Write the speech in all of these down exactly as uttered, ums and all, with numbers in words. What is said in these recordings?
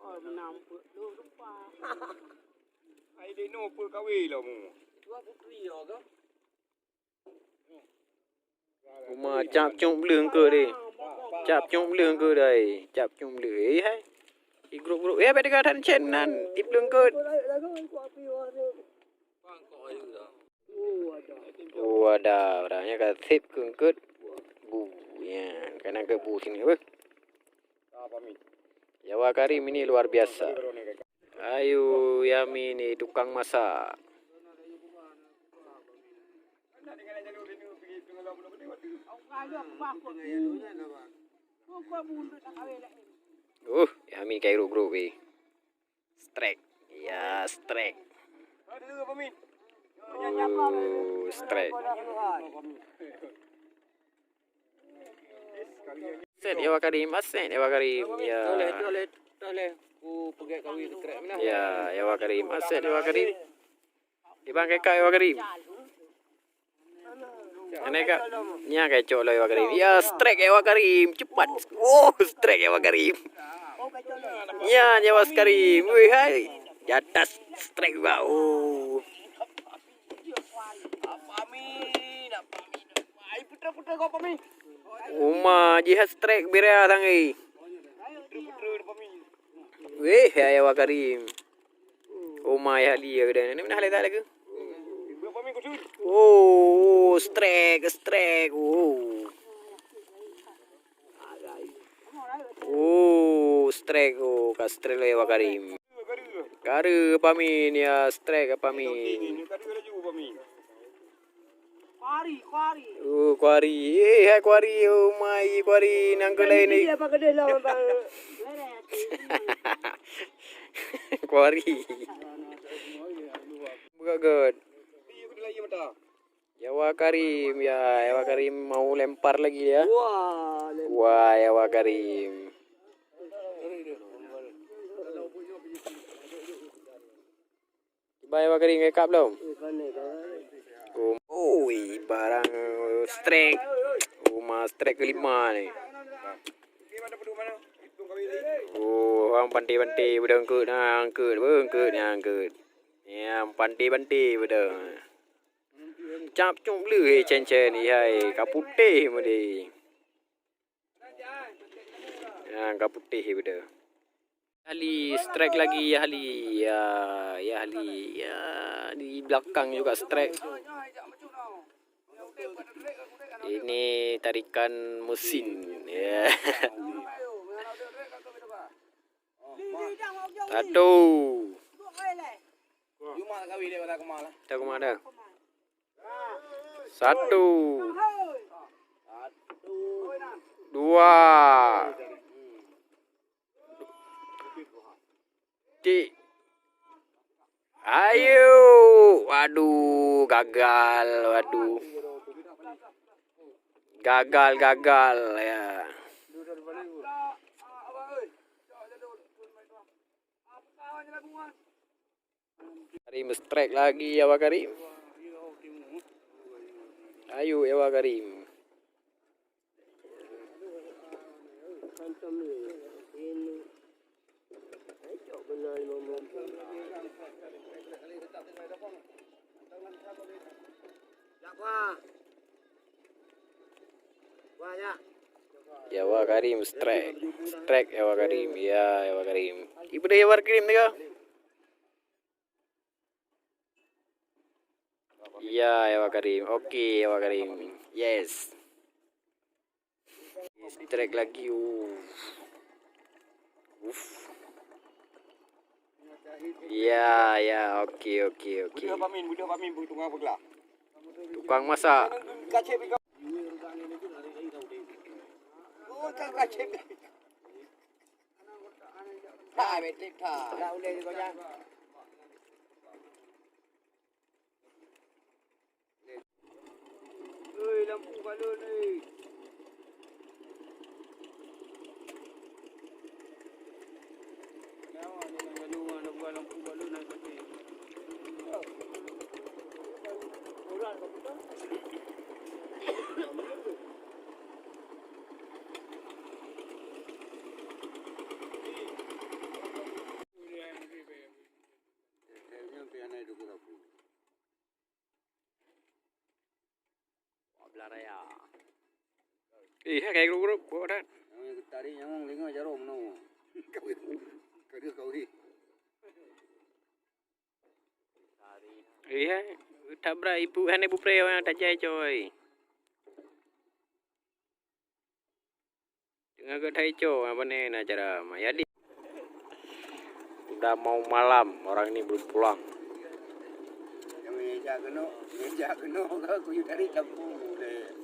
Oh, meunang peuet lôn lupa. Ai leno peuet kawé lom. Dua putri ya ke? Uma cap cuk bleueng keu deh. Cap cuk bleueng keu dai. Cap cuk bleueng. Eh, hai. Di grup-grup. Eh, bèk teuka that cen nan. Di bleueng keu. Oh, ada. Orang nya ka sip keu eungkot. Bu, ya. Kana ke bu sini, beuh. Jawa Karim ini luar biasa. Ayu Yamin ni tukang masak. Uh, Yamin kayak grup-grup eh. Strike. Ya, strike. Uh, strike. Aset ya Wa Karim, aset ya Wa Karim. Ya. Toleh, toleh, toleh. Ku peugèt kawin ke trek mana? Ya, ya Wa Karim, aset ya Wa Karim. Ibang keka ya Wa Karim. Aneh kak. Nya kai cok lo ya Wa Karim. Ya, strike ya Wa Karim. Cepat. Oh, strike ya Wa Karim. Ya, nyawa Karim. Wih, hai. Di atas strike juga. Oh. Uma jihad strike bira tangai. Weh, ya, ya, Wa Karim. Uma ya li ya, udah. Ini mana hal tak lagi? Oh, strike, strike. Oh. Oh, strike, oh, ka strike lé Wa Karim. Kare pamin ya, strike pamin. Oh, kuari. Eh, hai kuari, oh my, kuari nang ke lain ni. Kuari. Buka god. Ya Wa Karim, ya, ya Wa Karim mau lempar lagi ya. Wah, lempar. Wah, ya Wa Karim. Tiba ya Wa Karim ke kap belum? Oh, ui, barang strike. Uma strike kelima ni. Oh, orang pantai-pantai, udah angkut, nah, angkut, angkut, nah, angkut. Ya, pantai-pantai, udah. Cap cok bleu he cen-cen ihai ka putéh meudeh. Ya, ka putéh beudôh. Ali strike lagi ya Ali. Ya, ya Ali. Ya, di belakang juga strike. Ini tarikan mesin. Ya. Satu. Kita ke mana? Satu. Dua. Ti-, ayo. Waduh, gagal. Waduh. Gagal, gagal, ya. Karim strike lagi, ya, Wa Karim. Ayo, ya, Wa Karim. Ya, Wa Karim strike. Strike, ya, Wa Karim. Ya, ya, Wa Karim. Ibu deh, ya, Wa Karim, tengok. Ya, ya, Wa Karim. Oke, ya, Wa Karim. Yes. Strike lagi. Uh. Uff. Ya, ya, oke, oke, oke. Budak pamin, budak pamin, tukang peuglah. Tukang masak. Oh, kan kacip. Tha, betul tha. Dah uleh di gojang. Oi, lampu balon ni. Nyawa ni, lampu balon ni. Wah, belah raya. Eh, hai, kai grup-grup, buat dah. Nyang geutari nyawong linga jaroe meunoe. Kawin. Kawin, kawin. Eh, hai, tabrak ibu, hana ibu preo nyang tajai, coy. Teungoh geuthai co, apa ni, na cara Mayadi. Udah mau malam, orang ini belum pulang. Meja keunoe, meja keunoe, kuyue dari kampung deh.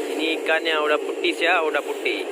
Ini ikannya udah putih, ya, udah putih.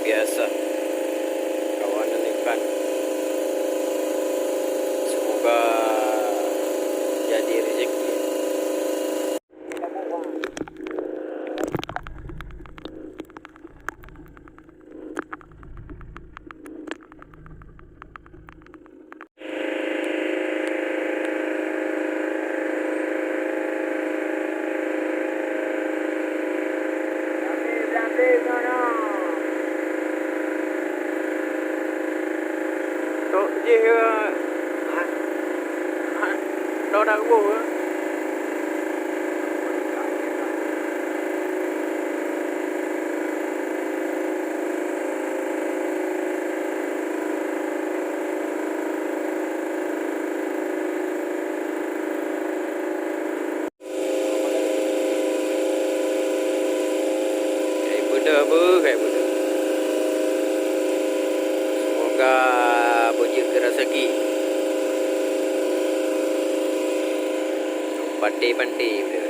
Biasa kawan ikan. Semoga jadi rezeki. Tok jih, eh, ha, ha, tok dak geuboh, eh. Hai beudôh beuh, hai beudôh. Semoga beujeuet keu raseuki. Banté-banté beudôh.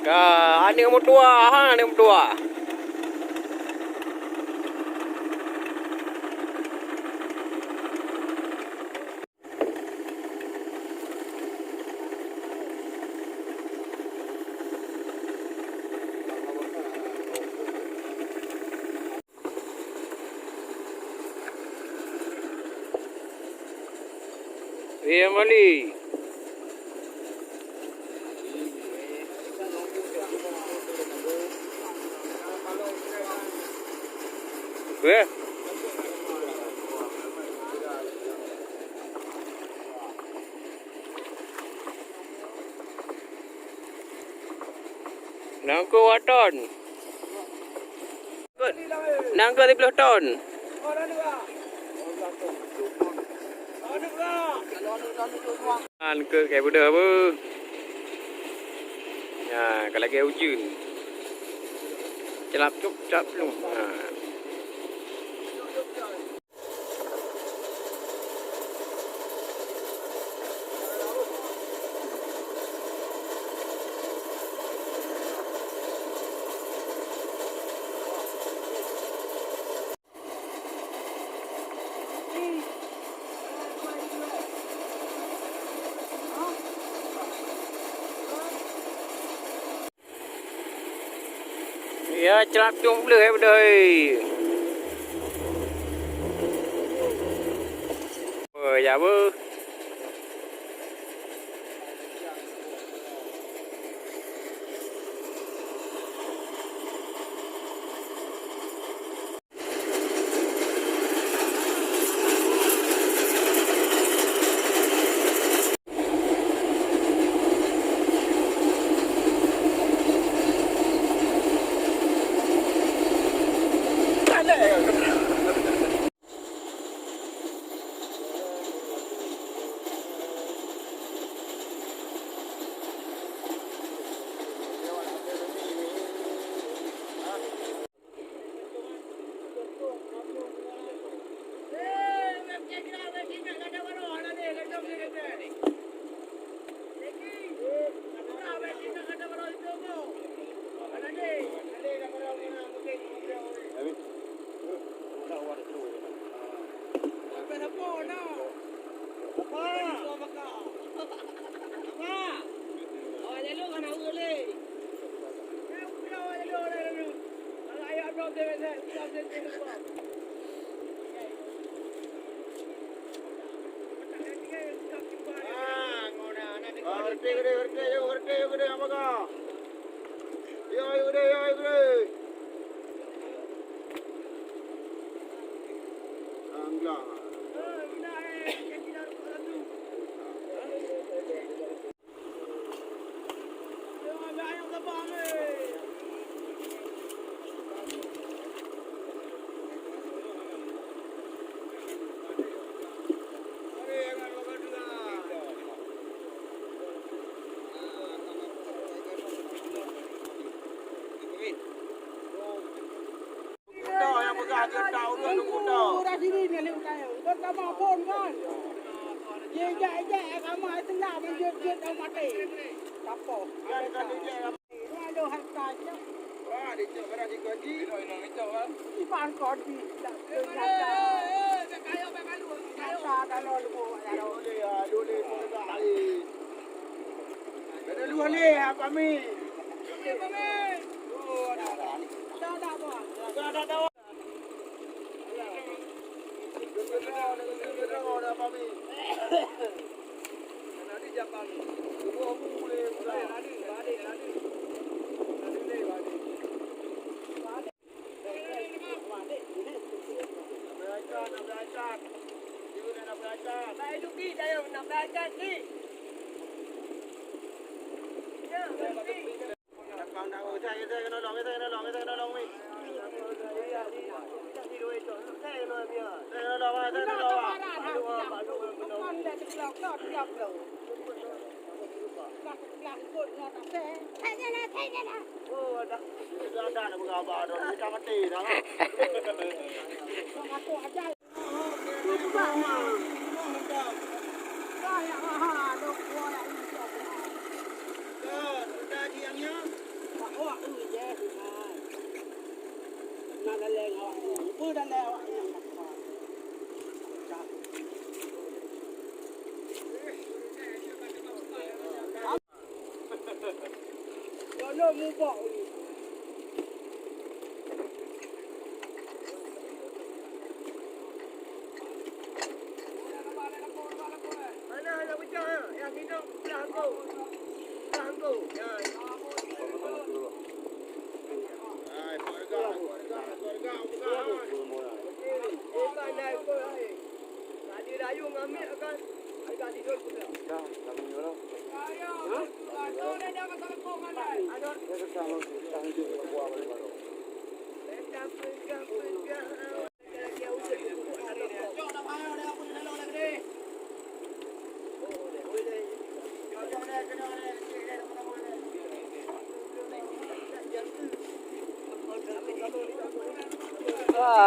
Ka aneuk meutuwa, ha, aneuk meutuwa. Iya, Mali. Eh? Nangko waton. Nangko siploh ton. Nangko kayak bodoh apa? Ya, kalau lagi hujan. Celap cup, celap plung. Ha. Ya, celap cong bleu, eh, beudôh, eh. Oh, ya, beuh. Ah, ngon na, na, na. Ah, berhenti, berhenti, berhenti, yuk, berhenti, yuk, berhenti, apa kau? Yuk, yuk, berhenti, yuk, yuk, berhenti. Angga. Kuda nyang peugah jeuet tak ureueng kuda. Udah sini ni lewat kaya. Kau sama pun kan. Dia ejak-ejak sama itulah menjeuet-jeuet orang mati. Siapa? Kan kan dia ejak. Lalu harta je. Wah, dia cok barang di kodi. Ino, ino, ino, kan? Iban kodi. Tak ternyata. Harta kalau lu bawa lalu. Boleh ya, boleh peugah hai. Ada dua ni apa mi?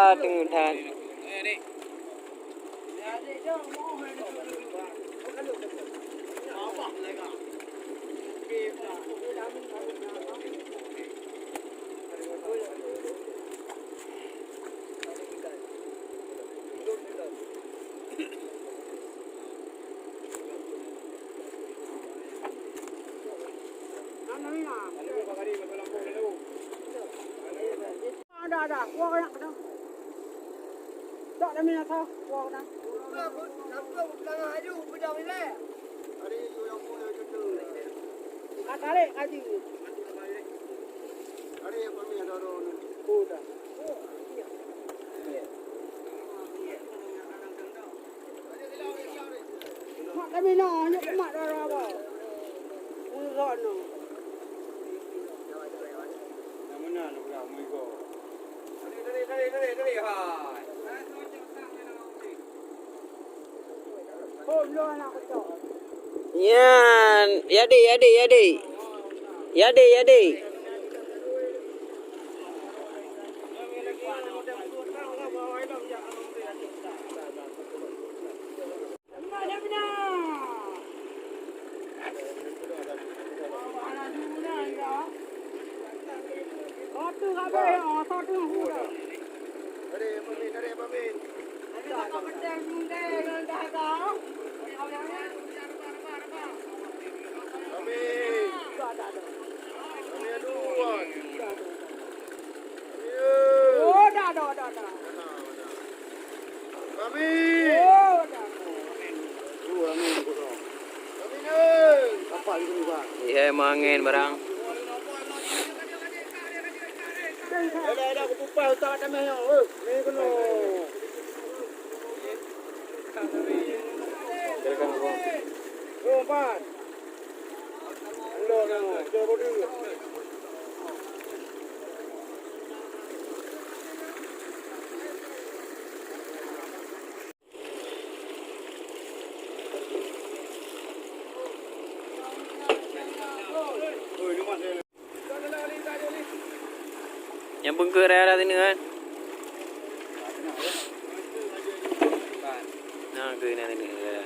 Aduh, dan. Ada, ada. Wah, banyak kena. Tak ada minyak sah. Wah, kena. Ka tarék kaji. Udah. Mak kami na, hanya mak dara ba. Meugon na. Nyan, yade, yade, yade. Yade, yade. Oh, dah, dah, dah, dah. Amin. Oh, dah. Amin. Iya, emang angin barang. Ada, ada, aku pupah utak kat tanah nyoe. Eh, ni kena. Silakan, Abang. Oh, empat. Udah, udah, udah, udah. Nyang beungkeue raya-raya sineuk kan? Nah, keu na sineuk raya.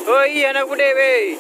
Oh iya, anak gudé, weh.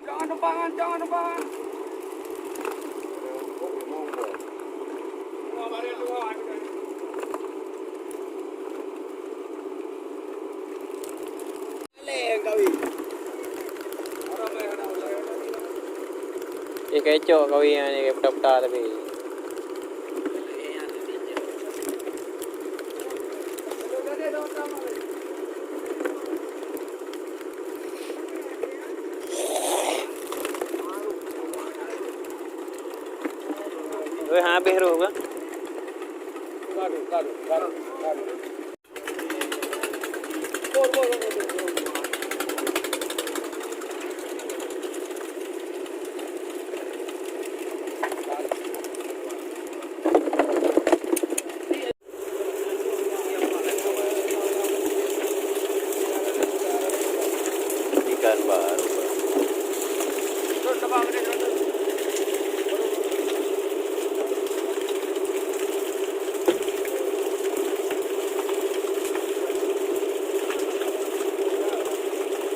Jangan tumpangan, jangan tumpangan. Eh, kecok kawin ni, puta-puta tapi. Weh, habis roh ke? Ikan baru.